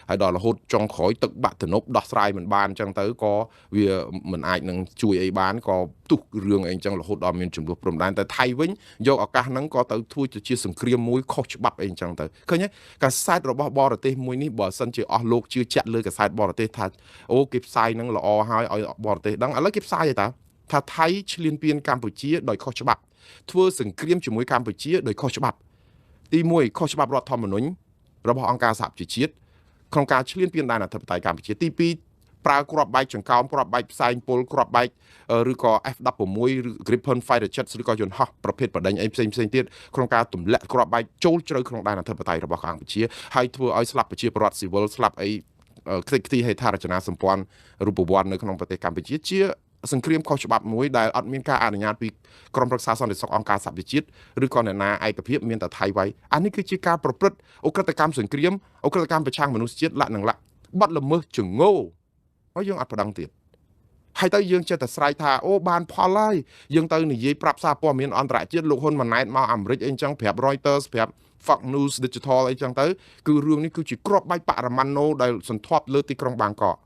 ហើយដល់រហូតចុងក្រោយទឹកបាក់ទំនប់ដោះស្រាយមិនបានអញ្ចឹងទៅក៏វាមិនអាចនឹងជួយអីបានក៏ផ្ទុះរឿងអីអញ្ចឹងរហូតដល់មានចំនួនព្រំដែនតែថៃវិញយកឱកាសហ្នឹងក៏ទៅធ្វើជាសង្គ្រាមមួយខុសច្បាប់អីអញ្ចឹងទៅឃើញទេកាសែតរបស់បរទេសមួយនេះបើសិនជាអស់លោកជឿជាក់លើកាសែតបរទេសថាអូគេផ្សាយហ្នឹងល្អហើយឲ្យបរទេសដឹងឥឡូវគេផ្សាយឯតាថាថៃឈ្លានពានកម្ពុជាដោយខុសច្បាប់ធ្វើសង្គ្រាមជាមួយកម្ពុជាដោយខុសច្បាប់ទី1ខុសច្បាប់រដ្ឋធម្មនុញ្ញរបស់អង្គការសហប្រជាជាតិក្នុងការឈ្លានពានដែនអធិបតេយ្យកម្ពុជាទី2ប្រើគ្រាប់បែកចង្កោមគ្រាប់បែកផ្សែងពុលគ្រាប់បែកឬក៏ F16 ឬ Gripen Fighter Jets ឬក៏យន្តហោះប្រភេទបដិញអីផ្សេងផ្សេងទៀតក្នុងការទម្លាក់គ្រាប់បែកចូលជ្រៅក្នុងដែនអធិបតេយ្យរបស់កម្ពុជាហើយធ្វើឲ្យស្លាប់ប្រជាពលរដ្ឋស៊ីវិលស្លាប់អីខ្ទេចខ្ទីហេដ្ឋារចនាសម្ព័ន្ធរូបវន្តនៅក្នុងប្រទេសកម្ពុជាជាសង្គ្រាមខុសច្បាប់មួយដែលអត់មានការអនុញ្ញាតពីក្រុមប្រឹក្សាសន្តិសុខអង្គការសហប្រជាជាតិឬក៏អ្នកណាឯកភាពមានតែថៃໄວអានេះគឺជាការប្រព្រឹត្តឧក្រិដ្ឋកម្មសង្គ្រាមឧក្រិដ្ឋកម្មប្រឆាំងមនុស្សជាតិលក្ខណៈលក្ខបទល្មើសជងោហើយយើងអត់ប្រដឹងទៀតហើយទៅយើងចេះតែស្រែកថាអូបានផលហើយយើងទៅនិយាយប្រាប់សារព័ត៌មានអន្តរជាតិលោកហ៊ុនម៉ាណែតមកអាមេរិកអីចឹងប្រាប់ Reuters ប្រាប់ Fox News Digital អីចឹងទៅគឺរឿងនេះគឺជាគ្រាប់បែកបរមាណូដែលសន្ធាប់លើទីក្រុងបាងកក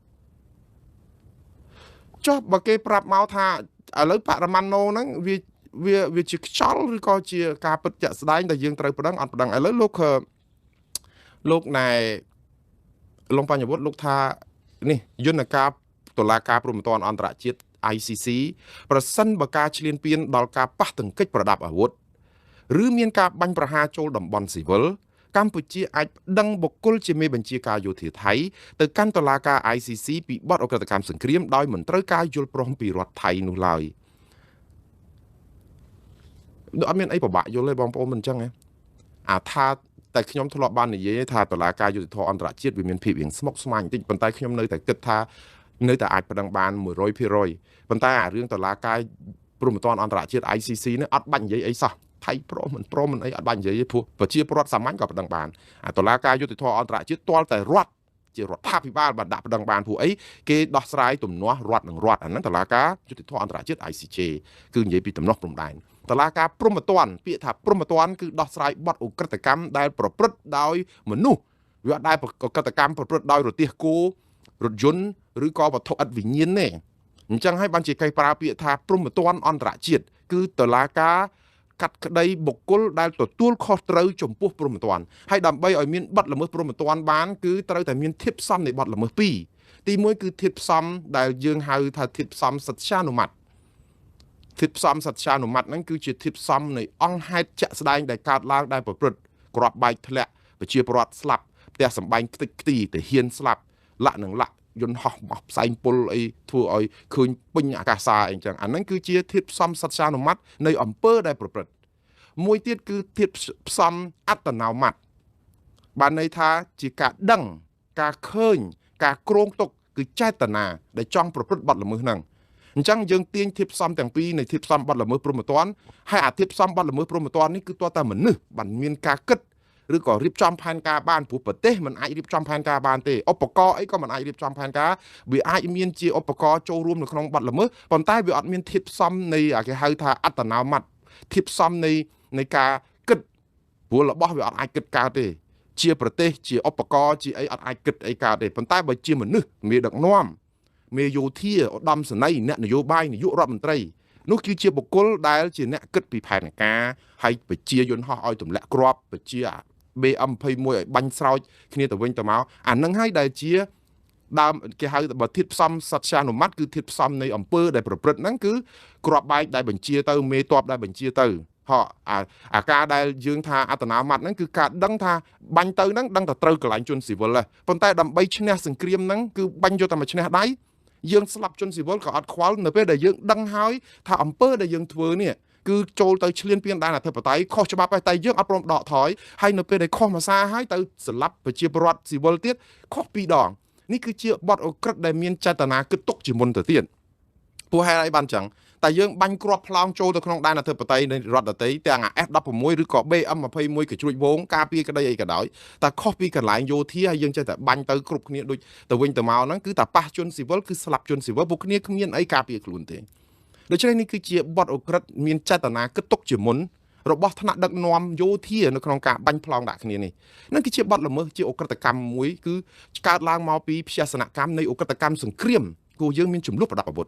ចុះបើគេប្រាប់មកថាឥឡូវបរមាណូហ្នឹងវាជាខ្យល់ឬក៏ជាការពិតជាក់ស្ដែងដែលយើងត្រូវប្តឹងអត់ប្តឹងឥឡូវលោកណែលោកបញ្ញវុឌ្ឍលោកថានេះយន្តការតុលាការព្រហ្មទណ្ឌអន្តរជាតិ ICC ប្រសិនបើការឈ្លានពានដល់ការប៉ះទង្គិចប្រដាប់អាវុធឬមានការបាញ់ប្រហារចូលតំបន់ស៊ីវិលកម្ពុជាអាចប្តឹងបុគ្គលជាមេបញ្ជាការយោធាថៃទៅកាន់តុលាការ ICC ពីបទឧក្រិដ្ឋកម្មសង្គ្រាមដោយមិនត្រូវការយល់ព្រមពីរដ្ឋថៃនោះឡើយអត់មានអីពិបាកយល់ទេបងប្អូនមិនអញ្ចឹងទេអាថាតែខ្ញុំធ្លាប់បាននិយាយថាតុលាការយុត្តិធម៌អន្តរជាតិវាមានភាពរៀងស្មុគស្មាញបន្តិចប៉ុន្តែខ្ញុំនៅតែគិតថានៅតែអាចប្តឹងបាន 100% ប៉ុន្តែអារឿងតុលាការព្រហ្មទណ្ឌអន្តរជាតិ ICC នេះអត់បាច់និយាយអីសោះថៃព្រមមិនព្រមមិនអីអត់បាច់និយាយទេព្រោះប្រជាពលរដ្ឋសាមញ្ញក៏ប្តឹងបានអាតុលាការយុត្តិធម៌អន្តរជាតិទាល់តែរដ្ឋជារដ្ឋាភិបាលបានដាក់ប្តឹងបានព្រោះអីគេដោះស្រាយទំនាស់រដ្ឋនឹងរដ្ឋអាហ្នឹងតុលាការយុត្តិធម៌អន្តរជាតិ ICJ គឺនិយាយពីទំនាស់ព្រំដែនតុលាការព្រហ្មទណ្ឌពាក្យថាព្រហ្មទណ្ឌគឺដោះស្រាយបទឧក្រិដ្ឋកម្មដែលប្រព្រឹត្តដោយមនុស្សវាអត់ដែលឧក្រិដ្ឋកម្មប្រព្រឹត្តដោយរទេះគោរថយន្តឬក៏វត្ថុឥតវិញ្ញាណទេអញ្ចឹងហើយបានជាគេប្រើពាក្យថាព្រហ្មទណ្ឌអន្តរជាតិគឺតុលាការកាត់ក្តីបុគ្គលដែលទទួលខុសត្រូវចំពោះព្រហ្មទណ្ឌហើយដើម្បីឲ្យមានបទល្មើសព្រហ្មទណ្ឌបានគឺត្រូវតែមានធាតុផ្សំនៃបទល្មើសពីរទីមួយគឺធាតុផ្សំដែលយើងហៅថាធាតុផ្សំសត្យានុម័តធាតុផ្សំសត្យានុម័តហ្នឹងគឺជាធាតុផ្សំនៃអង្គហេតុជាក់ស្ដែងដែលកើតឡើងដែលប្រព្រឹត្តគ្រាប់បែកធ្លាក់ប្រជាពលរដ្ឋស្លាប់ផ្ទះសម្បែងខ្ទេចខ្ទីទាហានស្លាប់លាក់នឹងលាក់យន្តហោះបោះផ្សែងពុលអីធ្វើឲ្យឃើញពេញអាកាសអីចឹងអាហ្នឹងគឺជាធាតុផ្សំសត្យានុម័តនៃអំពើដែលប្រព្រឹត្តមួយទៀតគឺធាតុផ្សំអត្តនោម័តបានន័យថាជាការដឹងការឃើញការគ្រោងទុកគឺចេតនាដែលចង់ប្រព្រឹត្តបទល្មើសហ្នឹងអញ្ចឹងយើងទាញធាតុផ្សំទាំងពីរនៃធាតុផ្សំបទល្មើសព្រហ្មទណ្ឌហើយអាធាតុផ្សំបទល្មើសព្រហ្មទណ្ឌនេះគឺទាល់តែមនុស្សបានមានការគិតឬក៏រៀបចំផែនការបានព្រោះប្រទេសមិនអាចរៀបចំផែនការបានទេឧបករណ៍អីក៏មិនអាចរៀបចំផែនការវាអាចមានជាឧបករណ៍ចូលរួមនៅក្នុងបទល្មើសប៉ុន្តែវាអត់មានធាតុផ្សំនៃគេហៅថាអត្តនោម័តធាតុផ្សំនៃការគិតព្រោះរបស់វាអត់អាចគិតកើតទេជាប្រទេសជាឧបករណ៍ជាអីអត់អាចគិតអីកើតទេប៉ុន្តែបើជាមនុស្សមេដឹកនាំមេយោធាឧត្តមសេនីយ៍អ្នកនយោបាយនាយករដ្ឋមន្ត្រីនោះគឺជាបុគ្គលដែលជាអ្នកគិតពីផែនការហើយបជាយន្តហោះឲ្យទម្លាក់គ្រាប់បជា BM21 ឲ្យបាញ់ស្រោចគ្នាទៅវិញទៅមកអានឹងហើយដែលជាដើមគេហៅបើធាតុផ្សំសត្យានុម័តគឺធាតុផ្សំនៃអំពើដែលប្រព្រឹត្តហ្នឹងគឺគ្រាប់បែកដែលបញ្ជាទៅមេតបដែលបញ្ជាទៅហោអាការដែលយើងថាអត្តនោម័តហ្នឹងគឺការដឹងថាបាញ់ទៅហ្នឹងដឹងតែត្រូវកន្លែងជនស៊ីវិលដែរប៉ុន្តែដើម្បីឈ្នះសង្គ្រាមហ្នឹងគឺបាញ់យកតែមួយឈ្នះដៃយើងស្លាប់ជនស៊ីវិលក៏អត់ខ្វល់នៅពេលដែលយើងដឹងហើយថាអំពើដែលយើងធ្វើនេះគឺចូលទៅឈ្លានពានដែនអធិបតេយ្យខុសច្បាប់ហើយតែយើងអត់ព្រមដកថយហើយនៅពេលដែលខុសមួយសារហើយទៅស្លាប់ប្រជាពលរដ្ឋស៊ីវិលទៀតខុសពីរដងនេះគឺជាបទឧក្រិដ្ឋដែលមានចេតនាគិតទុកជាមុនទៅទៀត ព្រោះហេតុអីបានចឹងតែយើងបាញ់គ្រាប់ផ្លោងចូលទៅក្នុងដែនអធិបតេយ្យនៃរដ្ឋដទៃទាំងអា F16 ឬក៏ BM21 កជ្រួចវងការពារក្តីអីក៏ដោយតែខុសពីកន្លែងយោធាហើយយើងចេះតែបាញ់ទៅគ្រប់គ្នាដូចទៅវិញទៅមកហ្នឹងគឺតែប៉ះជនស៊ីវិលគឺស្លាប់ជនស៊ីវិលពួកគ្នាគ្មានអីការពារខ្លួនទេដូច្នេះនេះគឺជាបទឧក្រិដ្ឋមានចេតនាគិតទុកជាមុនរបស់ថ្នាក់ដឹកនាំយោធានៅក្នុងការបាញ់ផ្លោងដាក់គ្នានេះនឹងគឺជាបទល្មើសជាឧក្រិដ្ឋកម្មមួយគឺកើតឡើងមកពីព្យសនកម្មនៃឧក្រិដ្ឋកម្មសង្គ្រាមគូយើងមានចំនួនប្រដាប់អាវុធ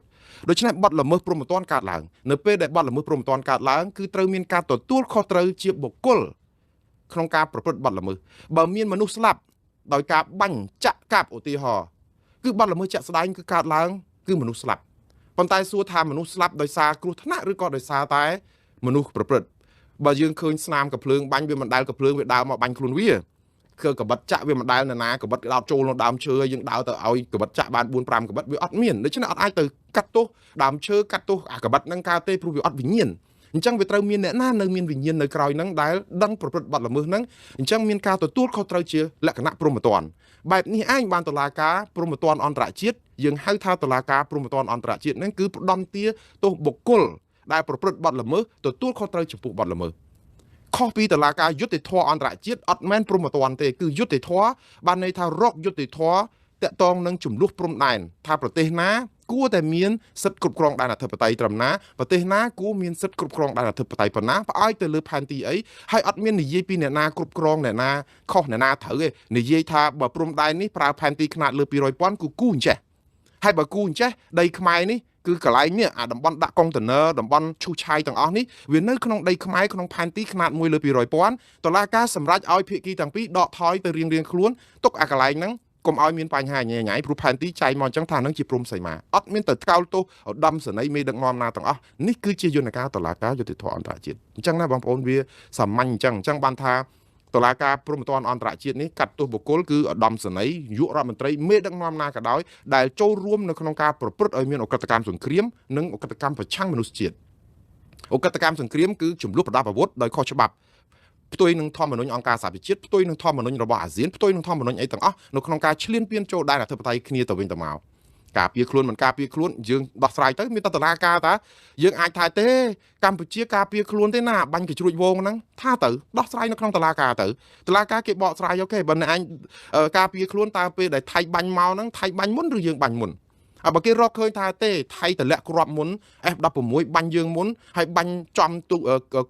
ដូច្នេះបទល្មើសព្រហ្មទណ្ឌកើតឡើងនៅពេលដែលបទល្មើសព្រហ្មទណ្ឌកើតឡើងគឺត្រូវមានការទទួលខុសត្រូវជាបុគ្គលក្នុងការប្រព្រឹត្តបទល្មើសបើមានមនុស្សស្លាប់ដោយការបាញ់ចាក់កាប់ឧទាហរណ៍គឺបទល្មើសជាក់ស្ដែងគឺកើតឡើងគឺមនុស្សស្លាប់ប៉ុន្តែសួរថាមនុស្សស្លាប់ដោយសារគ្រោះថ្នាក់ឬក៏ដោយសារតែមនុស្សប្រព្រឹត្តបើយើងឃើញស្នាមកភ្លើងបាញ់វាមិនដែលកភ្លើងវាដើរមកបាញ់ខ្លួនវាគឺកបិតចាក់វាមិនដែលនរណាកបិតដោតចូលក្នុងដើមឈើហើយយើងដើរទៅឲ្យកបិតចាក់បាន4 5កបិតវាអត់មានដូច្នេះអត់អាចទៅកាត់ទោសដើមឈើកាត់ទោសអាកបិតហ្នឹងកើតទេព្រោះវាអត់វិញ្ញាណអញ្ចឹងវាត្រូវមានអ្នកណានៅមានវិញ្ញាណនៅក្រោយហ្នឹងដែលដឹងប្រព្រឹត្តបទល្មើសហ្នឹងអញ្ចឹងមានការទទួលខុសត្រូវជាលក្ខណៈព្រហ្មទណ្ឌបែបនេះឯងបានតុលាការព្រហ្មទណ្ឌអន្តរជាតិយើងហៅថាតុលាការព្រហ្មទណ្ឌអន្តរជាតិហ្នឹងគឺផ្ដន្ទាទោសបុគ្គលដែលប្រព្រឹត្តបទល្មើសទទួលខុសត្រូវចំពោះបទល្មើសខុសពីតុលាការយុត្តិធម៌អន្តរជាតិអត់មែនព្រហ្មទណ្ឌទេគឺយុត្តិធម៌បានន័យថារកយុត្តិធម៌តាក់ទងនឹងចំនួនព្រំដែនថាប្រទេសណាគួរតែមានសិទ្ធិគ្រប់គ្រងដែនអធិបតេយ្យត្រឹមណាប្រទេសណាគួរមានសិទ្ធិគ្រប់គ្រងដែនអធិបតេយ្យប៉ុណ្ណាផ្អែកទៅលើផែនទីអីហើយអត់មាននិយាយពីអ្នកណាគ្រប់គ្រងអ្នកណាខុសអ្នកណាត្រូវទេនិយាយថាបើព្រំដែននេះប្រើផែនទីខ្នាតលើ200,000គឺគូអញ្ចេះហើយបើគូអញ្ចេះដីខ្មែរនេះគឺកន្លែងនេះអាតំបន់ដាក់កុងតឺន័រតំបន់ឈូសឆាយទាំងអស់នេះវានៅក្នុងដីខ្មែរក្នុងផែនទីខ្នាត1លើ200,000តុលាការសម្រេចឲ្យភាគីទាំងពីរដកថយទៅរៀងៗខ្លួនទុកអាកន្លែងហ្នឹងកុំឲ្យមានបញ្ហាញ៉ៃញ៉ៃព្រោះផែនទីចែងមកអញ្ចឹងថានឹងជាព្រំសីមាអត់មានទៅថ្កោលទោសឧត្តមសេនីយ៍មេដឹកនាំណាទាំងអស់នេះគឺជាយន្តការតុលាការយុត្តិធម៌អន្តរជាតិអញ្ចឹងណាបងប្អូនវាសាមញ្ញអញ្ចឹងបានថាតុលាការព្រហ្មទណ្ឌអន្តរជាតិនេះកាត់ទោសបុគ្គលគឺឧត្តមសេនីយ៍នាយករដ្ឋមន្ត្រីមេដឹកនាំណាក៏ដោយដែលចូលរួមនៅក្នុងការប្រព្រឹត្តឲ្យមានឧក្រិដ្ឋកម្មសង្គ្រាមនិងឧក្រិដ្ឋកម្មប្រឆាំងមនុស្សជាតិឧក្រិដ្ឋកម្មសង្គ្រាមគឺចំនួនប្រដាប់អាវុធដោយខុសច្បាប់ផ្ទុយនឹងធម្មនុញ្ញអង្គការសហប្រជាជាតិផ្ទុយនឹងធម្មនុញ្ញរបស់អាស៊ានផ្ទុយនឹងធម្មនុញ្ញអីទាំងអស់នៅក្នុងការឈ្លានពានចូលដែនអធិបតេយ្យគ្នាទៅវិញទៅមកការពារខ្លួនមិនការពារខ្លួនយើងដោះស្រាយទៅមានតែតុលាការតាយើងអាចថាទេកម្ពុជាការពារខ្លួនទេណាបាញ់កជ្រួចវងហ្នឹងថាទៅដោះស្រាយនៅក្នុងតុលាការទៅតុលាការគេបកស្រាយអូខេបើអ្នកឯងការពារខ្លួនតើពេលដែលថៃបាញ់មកហ្នឹងថៃបាញ់មុនឬយើងបាញ់មុនអើបើគេរកឃើញថាទេថៃតម្លាក់គ្រាប់មុន F16 បាញ់យើងមុនហើយបាញ់ចំទូ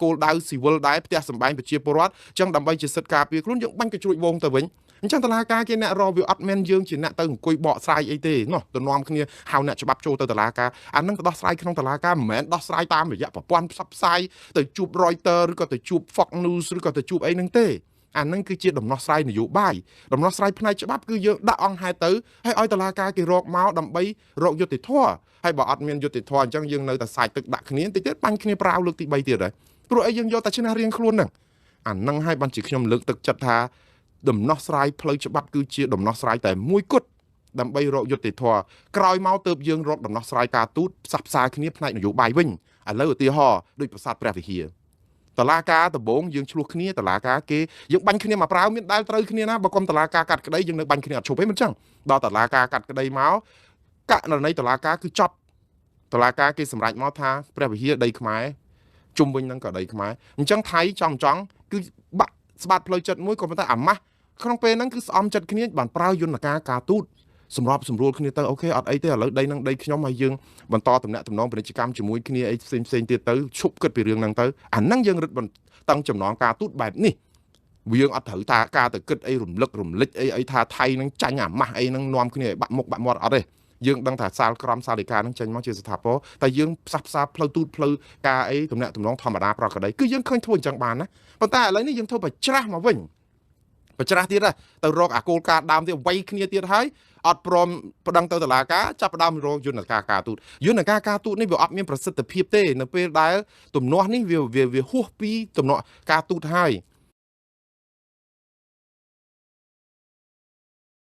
គោលដៅស៊ីវិលដែរផ្ទះសម្បែងប្រជាពលរដ្ឋអញ្ចឹងដើម្បីជាសិទ្ធិការពារខ្លួនយើងបាញ់កជ្រួចវងទៅវិញអញ្ចឹងតុលាការគេអ្នករកវាអត់មែនយើងជាអ្នកទៅអង្គុយបកស្រាយអីទេណោះទៅនាំគ្នាហៅអ្នកច្បាប់ចូលទៅតុលាការអានឹងទៅដោះស្រាយក្នុងតុលាការមិនមែនដោះស្រាយតាមរយៈប្រព័ន្ធផ្សព្វផ្សាយទៅជួប Reuters ឬក៏ទៅជួប Fox News ឬក៏ទៅជួបអីហ្នឹងទេអានឹងគឺជាដំណោះស្រាយនយោបាយដំណោះស្រាយផ្នែកច្បាប់គឺយើងដាក់អង្គហេតុទៅហើយឲ្យតុលាការគេរកមកដើម្បីរកយុត្តិធម៌ហើយបើអត់មានយុត្តិធម៌អញ្ចឹងយើងនៅតែសាច់ទឹកដាក់គ្នាតិចទៀតបាញ់គ្នាប្រាវលើកទី3ទៀតហើយព្រោះអីយើងយកតែឈ្នះរៀងខ្លួនហ្នឹងអានឹងហើយបានជាខ្ញុំលើកទឹកចិត្តថាដំណោះស្រាយផ្លូវច្បាប់គឺជាដំណោះស្រាយតែមួយគត់ដើម្បីរកយុត្តិធម៌ក្រោយមកទើបយើងរកដំណោះស្រាយការទូតផ្សះផ្សាគ្នាផ្នែកនយោបាយវិញឥឡូវឧទាហរណ៍ដូចប្រាសាទព្រះវិហារតុលាការដំបងយើងឆ្លោះគ្នាតុលាការគេយើងបាញ់គ្នាមកប្រាវមានដែលត្រូវគ្នាណាបើកុំតុលាការកាត់ក្តីយើងនៅបាញ់គ្នាអត់ឈប់ទេមិនចឹងដល់តុលាការកាត់ក្តីមកករណីតុលាការគឺចប់តុលាការគេសម្រេចមកថាព្រះវិហារដីខ្មែរជុំវិញនឹងក៏ដីខ្មែរអញ្ចឹងថៃចង់គឺបាក់ស្បាតផ្លូវចិត្តមួយក៏ប៉ុន្តែអាម៉ាស់ក្នុងពេលហ្នឹងគឺស្អំចិត្តគ្នាបានប្រើយន្តការការទូតសម្របសម្រួលគ្នាទៅអូខេអត់អីទេឥឡូវដីហ្នឹងដីខ្ញុំហើយយើងបន្តតំណាក់តំណងពាណិជ្ជកម្មជាមួយគ្នាអីផ្សេងផ្សេងទៀតទៅឈប់គិតពីរឿងហ្នឹងទៅអាហ្នឹងយើងរឹតបន្តឹងចំណងការទូតបែបនេះយើងអត់ត្រូវថាការទៅគិតអីរំលឹករំលេចអីអីថាថៃហ្នឹងចាញ់អាម៉ាស់អីហ្នឹងនាំគ្នាឲ្យបាក់មុខបាក់មាត់អត់ទេយើងដឹងថាសាលក្រមសាលិកាហ្នឹងចេញមកជាស្ថាពរតែយើងផ្សះផ្សាផ្លូវទូតផ្លូវការអីតំណាក់តំណងធម្មតាប្រក្រតីគឺយើងឃើញធ្វើអញ្ចឹងបានណាប៉ុន្តែឥឡូវនេះយើងធ្វើប្រច្រាស់មកវិញប្រច្រាស់ទៀតទៅរកអាគោលការណ៍ដើមទៀតវៃគ្នាទៀតហើយអត់ព្រមប្តឹងទៅតុលាការចាប់ផ្ដើមរកយន្តការការទូតយន្តការការទូតនេះវាអត់មានប្រសិទ្ធភាពទេនៅពេលដែលទំនាស់នេះវាហួសពីទំនាស់ការទូតហើយ